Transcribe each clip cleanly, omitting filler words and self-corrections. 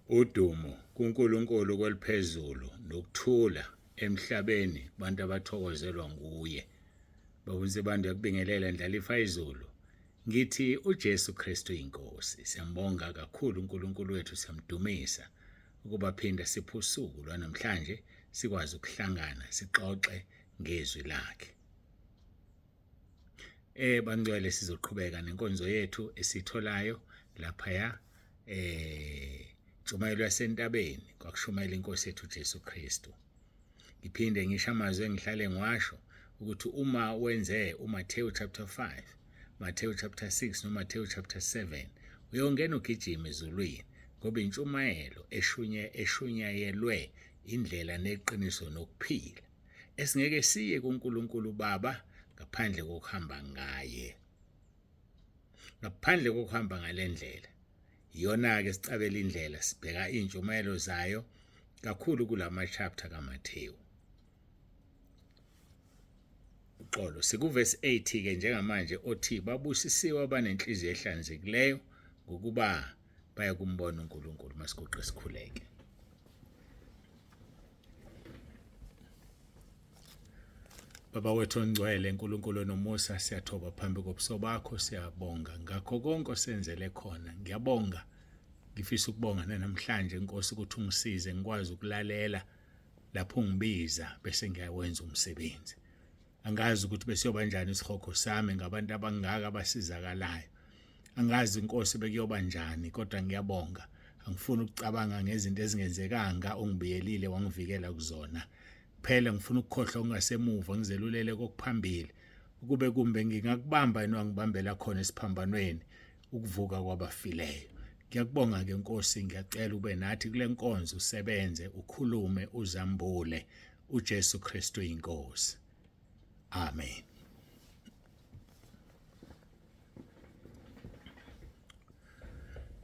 Udumo kuNkulunkulu kweliphezulu nokuthula emhlabeni kubantu abathokozelwa nguye. Baba uNsibande uyakubingelela Ndlalifa izulu. Ngithi uJesu Kristu inkosi. Siyambonga kakhulu uNkulunkulu wethu siyamdumisa ukuba phinda siphe usuku lwanamhlanje sikwazi ukuhlangana sixoxe ngezwi lakhe. Bangcwele sizoqhubeka nenkonzo yethu esitholayo laphaya intshumayelo yasentabeni kwakushumayela inkosi yethu Jesu Kristu. Ngiphinde ngisho amazwi engihlale ngiwasho ukuthi uma wenze uMathewu chapter 5, Mathewu chapter 6 noMathewu chapter 7 uyongena ugijima ezulwini ngoba intshumayelo eshunye eshunyayelwe indlela neqiniso nokuphila. Esingeke siye kuNkulunkulu Baba ngaphandle kokuhamba ngaye. Ngaphandle kokuhamba ngalendlela. Iyona-ke sicabela indlela sibheka iy'ntshumayelo zayo kakhulu kulama chapter kaMathewu. Uxolo sikuvesi 8 ke njengamanje othi babusisiwe abanenhliziyo ehlanzekileyo ngokuba bayakumbona uNkulunkulu. Masiguqe sikhuleke. Baba wethu ongcwele, uNkulunkulu onomusa, siyathoba phambi kobuso bakho, siyabonga ngakho konke osenzele khona. Ngiyabonga, ngifisa ukubonga namhlanje Nkosi ukuthi ungisize ngikwazi ukulalela lapho ungibiza bese ngiyawenza umsebenzi. Angazi ukuthi besiyoba njani isihogo sami ngabantu abangaka abasizakalayo. Angazi inkosi bekuyoba njani kodwa ngiyabonga. Angifuni ukucabanga ngezinto ezingenzekanga ongibiyelile wangivikela kuzona. Kuphela ngifuna ukukhohlwa okungasemuva ngizelulele kokuphambili. Ukube kumbe ngingakubamba yini wangibambela khona esiphambanweni ukuvuka kwabafileyo. Ngiyakubonga ke Nkosi, ngiyacela ube nathi kule nkonzo usebenze, ukhulume, uzambule. uJesu Kristu inkosi. Amen.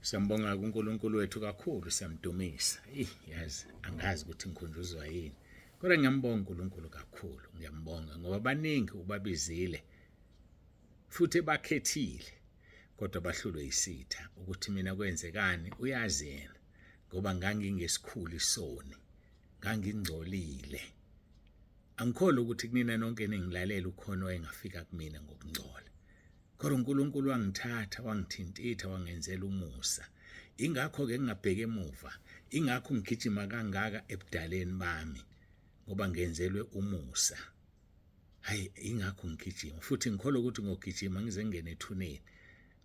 Siyambonga kuNkulunkulu wethu kakhulu, siyamdumisa. Ih, yazi angazi ukuthi ngikhunjuzwa yini. Kodwa ngiyambonga uNkulunkulu kakhulu, ngiyambonga ngoba baningi ubabizile futhi ebakhethile kodwa bahlulwe isitha ukuthi mina kwenzekani uyazi yena ngoba ngangingesikhulu isoni ngangingcolile. Angikholwa ukuthi kunina nonke ningilalela ukhona owayengafika kumina ngokungcola. Kodwa uNkulunkulu wangithatha, wangithintitha, wangenzela umusa. Ingakho-ke ngingabheki emuva, ingakho ngigijima kangaka ebudaleni bami ngoba ngenzelwe umusa. Hayi ingakho ngigijima futhi ngikholwa ukuthi ngogijima ngize ngingene ethuneni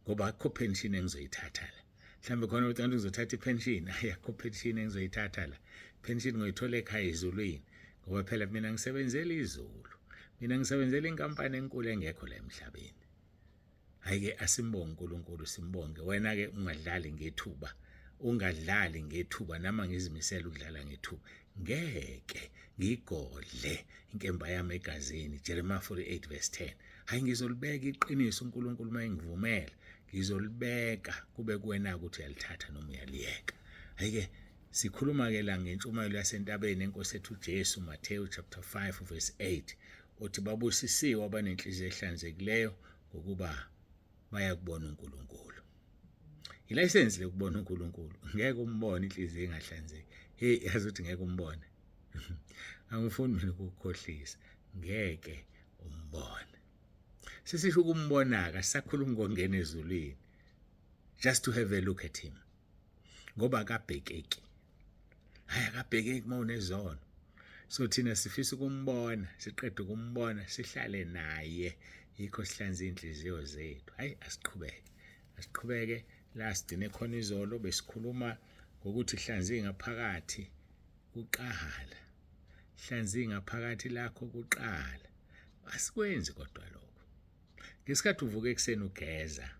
ngoba akukho pension engizoyithatha la. Mhlawumbe khona ukuthi kanti ngizothatha ipension, hayi akukho pension engizoyithatha la. Pension ngoyithola ekhaya ezulwini ngoba phela mina ngisebenzela izulu. Mina ngisebenzela inkampani enkulu engekho la emhlabeni. Hayi ke asimbonge uNkulunkulu simbonge. Wena ke ungadlali ngethuba. Ungadlali ngethuba nama ngizimisela ukudlala ngethuba. Ngeke ngigodle inkemba yami egazini. Jeremiah 48 verse 10. Hayi ngizolibeka iqiniso uNkulunkulu mayengivumela. Ngizolibeka kube kuwena ukuthi uyalithatha noma uyaliyeka. Hayi ke sikhuluma ke la ngentshumayelo yasentabeni enkosi ethu Jesu Matthew chapter 5 verse 8 uthi babusisiwe abanenhliziyo ehlanzekileyo ngokuba bayakubona uNkulunkulu. Ilayisensi lokubona uNkulunkulu ngeke umbone inhliziyo ingahlanzeki. Hey yazi ukuthi ngeke umbone. Angifuni mina ukukukhohlisa ngeke umbone. Sesisho ukumbona-ke asisakhulumi ngokungena ezulwini. Just to have a look at him. Ngoba akabhekeki. Hayi akabhekeki uma unezono. So thina sifisa ukumbona, siqede ukumbona sihlale naye. Yikho sihlanza inhliziyo zethu. Hayi asiqhubeke. Asiqhubeke la sigcine khona izolo besikhuluma ngokuthi hlanza ngaphakathi kuqala. Hlanza ngaphakathi lakho kuqala. Asikwenzi kodwa lokho. Ngesikhathi uvuka ekuseni ugeza,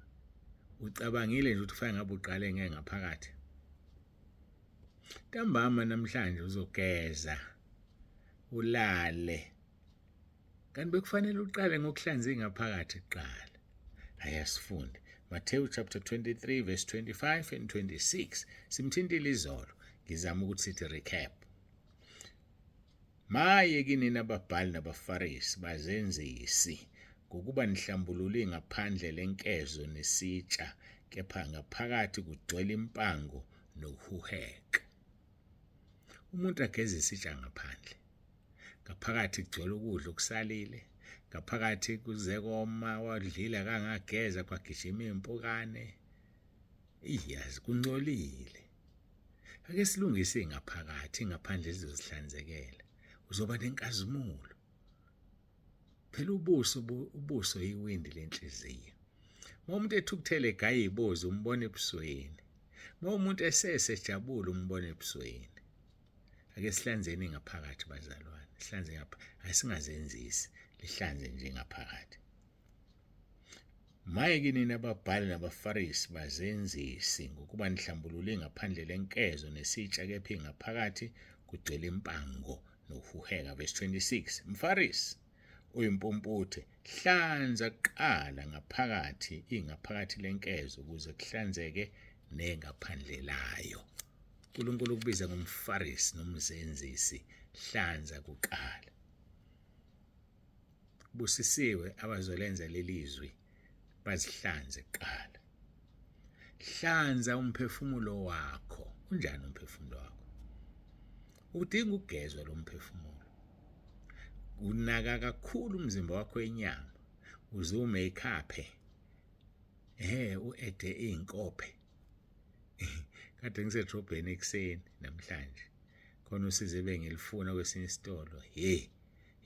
ucabangile nje ukuthi kufanele ngabe uqale ngeke ngaphakathi. Ntambama namhlanje uzogeza ulale. Kanti bekufanele uqale ngokuhlanza ingaphakathi kuqala. Hayi asifunde. Matthew chapter 23 verse 25 and 26. Simthintile izolo. Ngizama ukuthi sithi recap. Maye kinina babhali nabaFarisi, bazenzisi, ngokuba nihlambulule ingaphandle lenkezo nesitsha, kepha ngaphakathi kugcwele impango nokuhuheka. Umuntu ageze isitsha ngaphandle, ngaphakathi kugcwele ukudla okusalile, ngaphakathi kuze koma, wadlile akangageza, kwagijima iy'mpukane. Iyazi kungcolile. Ake silungise ingaphakathi, ingaphandle lizozihlanzekela. Uzoba nenkazimulo. Phela ubuso ubuso yiwindi lenhliziyo. Uma umuntu ethukuthele egaya ibozi umbona ebusweni. Uma umuntu esese ejabule umbona ebusweni. Ake sihlanzeni ngaphakathi bazalwane. Sihlanze ngapha, asingazenzisi, lihlanze nje ngaphakathi. Maye kinina ababhali nabaFarisi bazenzisi, ngokuba nihlambulule ngaphandle lenkezo nesitsha, kepha ingaphakathi kugcwele impango nokuhuheka. Verse 26, Mfarisi uyimpumputhe, hlanza kuqala ngaphakathi ingaphakathi lenkezo ukuze kuhlanzeke nengaphandle layo. uNkulunkulu ukubiza ngomFarisi nomzenzisi, hlanza kuqala. Busisiwe abazolenza leli zwi bazihlanze kuqala. Hlanza umphefumulo wakho. Unjani umphefumulo wakho? Udinga ukugezwa lo mphefumulo. Unaka kakhulu umzimba wakho enyama uze umakeup ehe uede izinkophe. Kade ngisedrobheni ekuseni namhlanje. Khona usizo ebengilifuna kwesinye isitolo. Hey,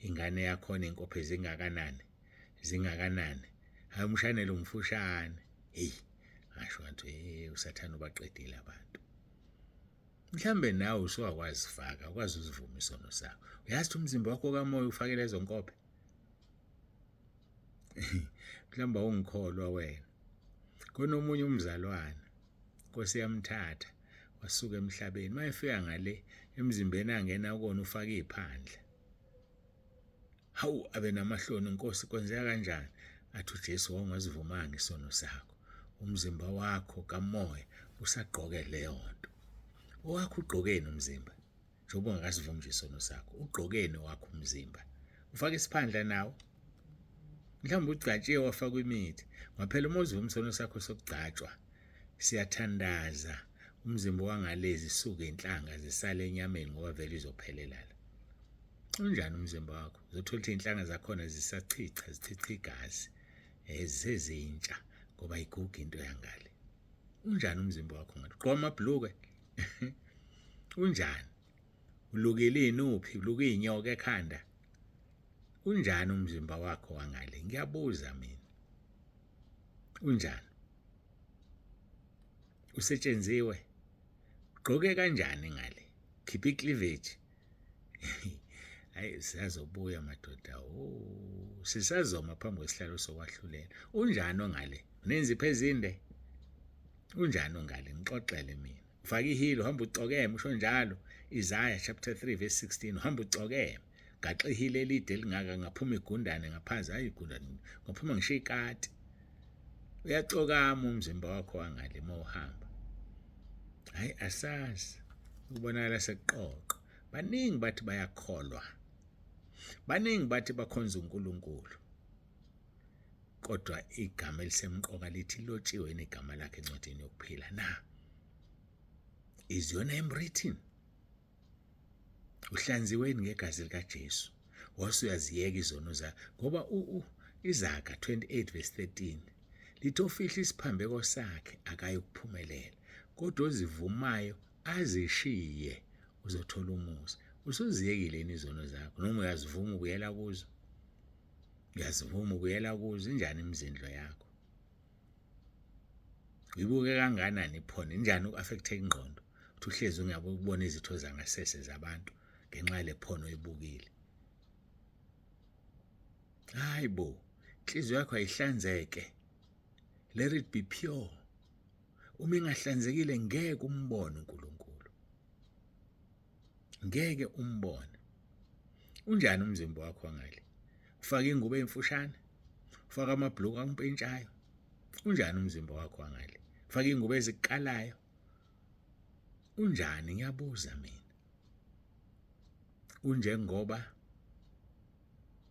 ingane yakhona inkophe zingakanani zingakanani hayi umshanelo umfushane hey ngasho ngathi hey usathane ubaqedile abantu mhlambe nawe usuwakwazi faka ukwazi uzivuma isono sakho uyazi ukuthi umzimba wakho kamoya ufake lezo nkophe mhlawumbe awungikholwa wena khona omunye umzalwane Nkosi yamthatha wasuka emhlabeni mayefika ngale emzimbeni angena kona ufake iphandla hawu abe namahloni Nkosi kwenzeka kanjani athi uJesu wawungazivumanga isono sakho umzimba wakho kamoya usagqoke leyo nto owakho ugqokeni umzimba njengoba ungakasivumi nje isono sakho ugqokeni wakho umzimba ufake isiphandla nawo mhlawumbe ugcatshiwe wafakwa imithi ngaphela uma uzivuma isono sakho sokugcatshwa siyathandaza umzimba wangalezi suke inhlanga zisale enyameni ngoba vele izophelela la unjani umzimba wakho uzothola ukuthi inhlanga zakhona zisachicha zichicha igazi ezisezintsha ngoba iguga into yangale unjani umzimba wakho ngathi ugqoka amabhlukwe unjani ulukile inuphi uluke inyoka ekhanda unjani umzimba wakho wangale ngiyabuza mina unjani usetshenziwe ugqoke kanjani ngale khipha icleavage hayi sisazobuya madoda oh sisazoma phambi kwesihlalo sokwahlulela unjani ongale unenzipho ezinde unjani ongale ngixoxele mina ufaka ihilo uhamba ucokeme usho njalo Isaiah chapter 3 verse 16 uhamba ucokeme gaxa ihilo elide elingaka ngaphuma igundane ngaphansi hayi igundane ngaphuma ngisho ikati uyacokama umzimba wakho wangale uma uhamba hayi asazi ukubonakala sekuqoqa baningi bathi bayakholwa baningi bathi bakhonza uNkulunkulu kodwa igama elisemqoka lithi lotshiwe igama lakhe encwadini yokuphila na is your name written uhlanziweni ngegazi likaJesu wase uyaziyeka izono zakho ngoba iZaga 28 verse 13 lithi ofihla isiphambeko sakhe akayukuphumelela kodwa ozivumayo azishiye uzothola umusa usuziyekile yini izono zakho noma uyazivuma ubuyela kuzo uyazivuma ubuyela kuzo injani imizindlo yakho uyibuke kanganani iphone injani uku-affecteka ingqondo uthi uhlezi ungabe ukubona izitho zangasese zabantu ngenxa yale phone oyibukile hayi bo inhliziyo yakho ayihlanzeke let it be pure uma ingahlanzekile ngeke umbone uNkulunkulu ngeke umbone unjani umzimba wakho wangale ufaka ingubo emfushane ufaka amabhluku ampintshayo unjani umzimba wakho wangale ufaka ingubo ezikalayo unjani ngiyabuza mina unjengoba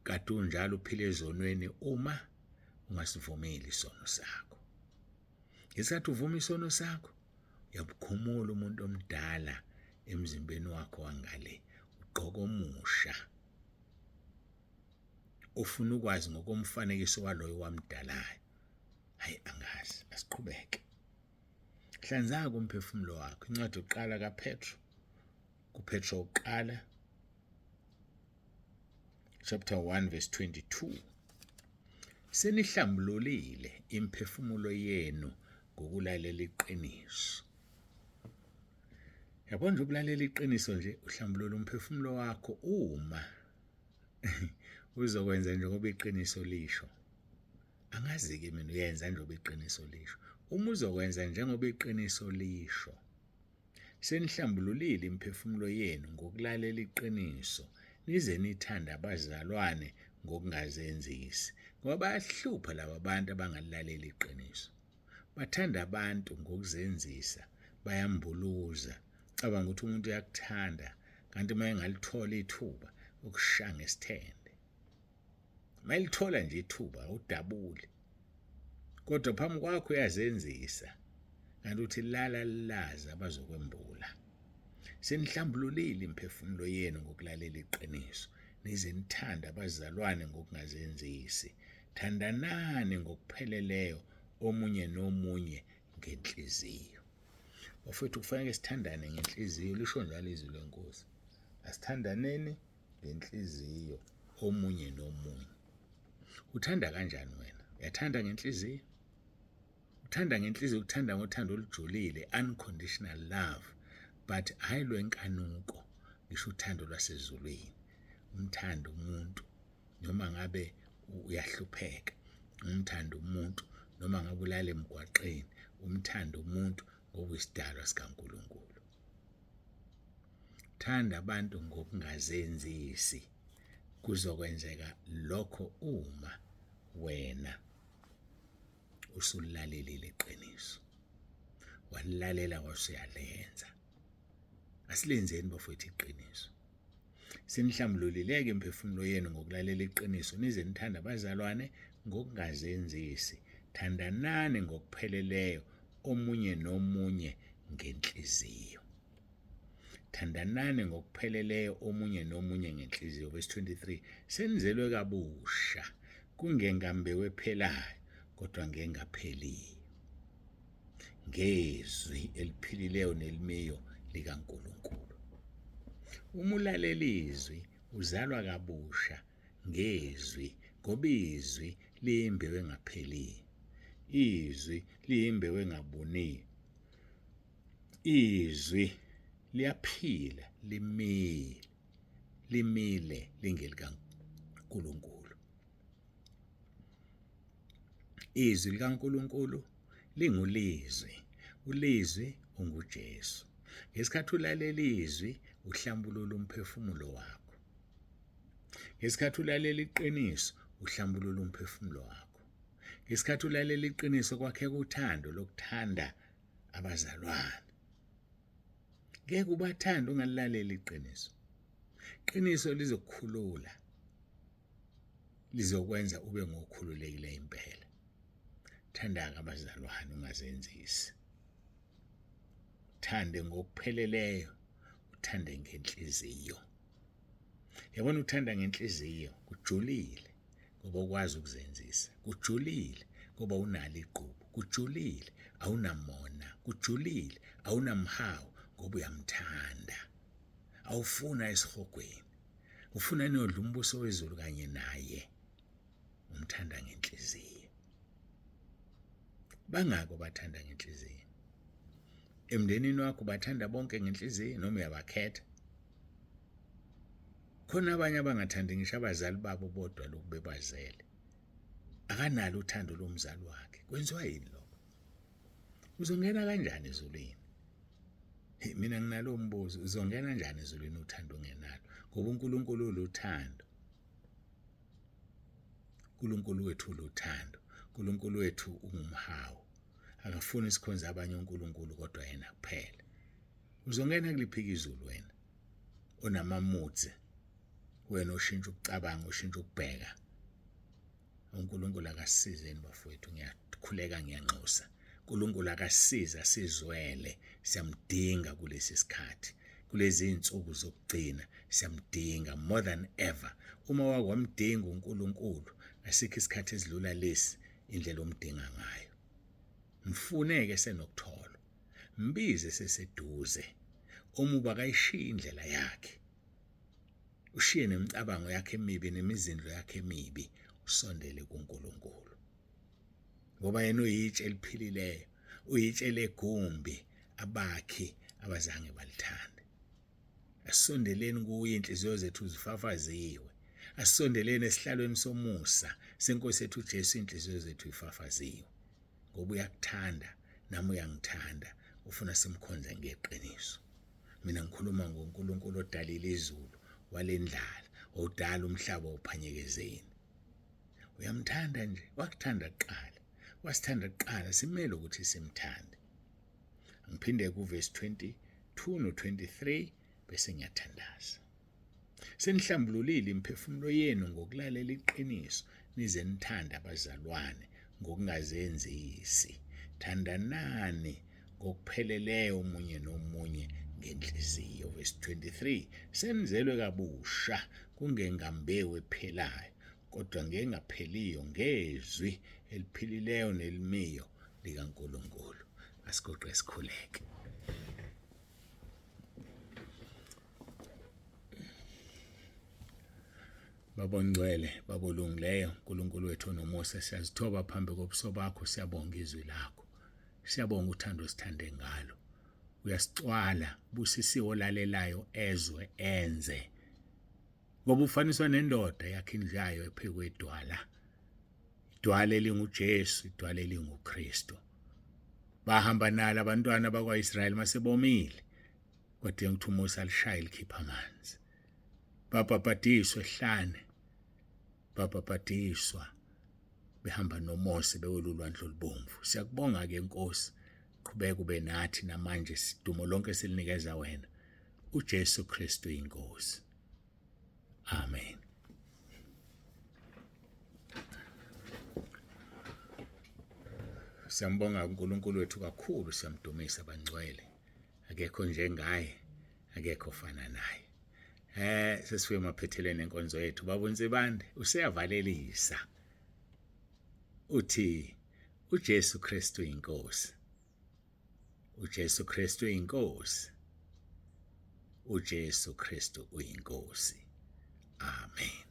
kade unjalo uphila ezonweni uma ungasivumeli isono sakho ngesikhathi uvuma isono sakho. Uyabukhumula umuntu omdala emzimbeni wakho wangale, ugqoka omusha. Ufuna ukwazi ngokomfanekiso waloyo wamdalayo. Hayi angazi, asiqhubeke. Hlanzaka umphefumulo wakho. Incwadi yokuqala kaPetro, kuPetro uqala chapter 1 verse 22. Senihlambululile imiphefumulo yenu ngokulalela iqiniso. Yabona nje ukulalela iqiniso nje uhlambulula umphefumulo wakho uma uzokwenza njengoba iqiniso lisho. Angazi-ke mina uyenza njengoba iqiniso lisho. Uma uzokwenza njengoba iqiniso lisho, senihlambululile imiphefumulo yenu ngokulalela iqiniso, nize nithande abazalwane ngokungazenzisi. Ngoba bayahlupha laba bantu abangalilaleli iqiniso. Bathanda abantu ngokuzenzisa, bayambuluza. Cabanga ukuthi umuntu uyakuthanda, kanti uma engalithola ithuba ukushaya ngesithende. Mayilithola nje ithuba awudabuli. Kodwa phambi kwakho uyazenzisa. Kanti uthi lala lilazi abazokwembula. Senihlambululile imiphefumulo yenu ngokulalela iqiniso. Nize nithande abazalwane ngokungazenzisi. Thandanani ngokupheleleyo omunye nomunye ngenhliziyo. Bafowethu kufanele sithandane ngenhliziyo, lisho njalo izwi lenkosi. Asithandaneni ngenhliziyo omunye nomunye. Uthanda kanjani wena? Uyathanda ngenhliziyo? Uthanda ngenhliziyo, ukuthanda ngothando olujulile, unconditional love, but hhayi lwenkanuko, ngisho uthando lwasezulwini. Umthanda umuntu noma ngabe uyahlupheka, umthanda umuntu noma ngabe ulala emgwaqeni, umthanda umuntu ngoba uyisidalwa sikaNkulunkulu. Thanda abantu ngokungazenzisi. Kuzokwenzeka lokho uma wena usulalelile iqiniso. Walilalela wasuyalenza. Asilenzeni bafowethu iqiniso. Sinihlambululileke imiphefumulo yenu ngokulalela iqiniso nize nithande abazalwane ngokungazenzisi. Thandanani ngokupheleleyo omunye nomunye ngenhliziyo. Thandanani ngokupheleleyo omunye nomunye ngenhliziyo. Verse 23, senizelwe kabusha kungengambewu ephelayo kodwa ngengapheliyo ngezwi eliphilileyo nelimiyo likaNkulunkulu. Uma ulalela izwi uzalwa kabusha ngezwi ngoba izwi liyimbewu engapheliyo. Izwi liyimbewu engabuniyo. Izwi liyaphila limile, limile lingelikaNkulunkulu. Izwi likaNkulunkulu lingulizwi, ulizwi unguJesu. Ngesikhathi ulalela izwi uhlambulula umphefumulo wakho. Ngesikhathi ulalela iqiniso uhlambulula umphefumulo wakho. Ngesikhathi ulalela iqiniso kwakheka uthando lokuthanda abazalwane. Ngeke ubathande ungalilaleli iqiniso. Iqiniso lizokukhulula. Lizokwenza ube ngokhululekile impela. Thanda-ke abazalwane ungazenzisi. Thande ngokupheleleyo, uthande ngenhliziyo. Yabona uthanda ngenhliziyo kujulile ngoba ukwazi ukuzenzisa, kujulile ngoba unalo igqubu, kujulile awunamona, kujulile awunamhawu ngoba uyamthanda. Awufuna esihogweni, ufuna niyodla umbuso wezulu kanye naye. Umthanda ngenhliziyo. Bangaki obathanda ngenhliziyo? Emndenini wakho bathanda bonke ngenhliziyo noma uyabakhetha? Khona abanye abangathandi ngisho abazali babo bodwa lokhu bebazele. Akanalo uthando lomzali wakhe. Kwenziwa yini lokho? Uzongena kanjani ezulwini? Hey, mina nginalo umbuzo, uzongena kanjani ezulwini uthando ungenalo? Ngoba uNkulunkulu uluthando. uNkulunkulu wethu uluthando. uNkulunkulu wethu ungumhawu. Akafuni sikhonze abanye onkulunkulu kodwa yena kuphela. Uzongena kuliphika izulu wena onamamudze, wena oshintsha ukucabanga, oshintsha ukubheka. uNkulunkulu akasizeni bafowethu, ngiyakhuleka ngiyanxusa. uNkulunkulu akasiza sizwele, siyamdinga kulesi sikhathi, kulezi insuku zokugcina siyamdinga more than ever. Uma wakwamdinga uNkulunkulu, asikho isikhathi esidlula lesi indlela omdinga ngayo. Mfuneke senokutholwa, mbize seseduze. Omubi akayishiyi indlela yakhe, ushiye nemicabango yakhe emibi nemizindlo yakhe emibi, usondele kuNkulunkulu, ngoba yena uyitshe eliphilileyo, uyitshe legumbi abakhi abazange balithande. Asisondeleni kuye, inhliziyo zethu zifafaziwe. Asisondeleni esihlalweni somusa senkosi yethu uJesu, inhliziyo zethu ifafaziwe, ngoba uyakuthanda nami uyangithanda, ufuna simkhonze ngeqiniso. Mina ngikhuluma ngoNkulunkulu odalile izulu walendlala, odala umhlaba uphanyekezeni. Uyamthanda nje, wakuthanda kuqala, wasithanda kuqala, simele ukuthi simthande. Ngiphinde kuvesi 22 no-23 bese ngiyathandaza. Senihlambululile imiphefumulo yenu ngokulalela iqiniso, nize nithande abazalwane ngokungazenzisi. Thandanani ngokupheleleyo omunye nomunye ngenhliziyo. Verse 23, senizelwe kabusha kungengambewu ephelayo, kodwa ngengapheliyo ngezwi eliphilileyo nelimiyo likaNkulunkulu. Asiguqe sikhuleke. Baba ongcwele, Baba olungileyo, uNkulunkulu wethu onomusa, siyazithoba phambi kobuso bakho, siyabonga izwi lakho. Siyabonga uthando osithande ngalo. Uyasicwala, busisiwe olalelayo ezwe enze. Ngoba ufaniswa nendoda yakhe indlu yayo ephekwe edwala. Idwala elinguJesu, idwala elinguKristu. Bahamba nalo abantwana bakwaIsrayeli masebomile. Kwadinga ukuthi uMose alishaye likhipha amanzi. Babhabhadiswa ehlane. Babhabhadiswa behamba noMose bewela ulwandle olubomvu. Siyakubonga ke Nkosi, qhubeka ube nathi namanje, sidumo lonke silinikeza wena. uJesu Kristu inkosi. Amen. Siyambonga uNkulunkulu wethu kakhulu, siyamdumisa bangcwele. Akekho njengaye, akekho ofana naye. Sesifike emaphethelweni enkonzo yethu. Baba uNsibande useyavalelisa. Uthi uJesu Kristu inkosi. uJesu Kristu uyinkosi. uJesu Kristu uyinkosi. Amen.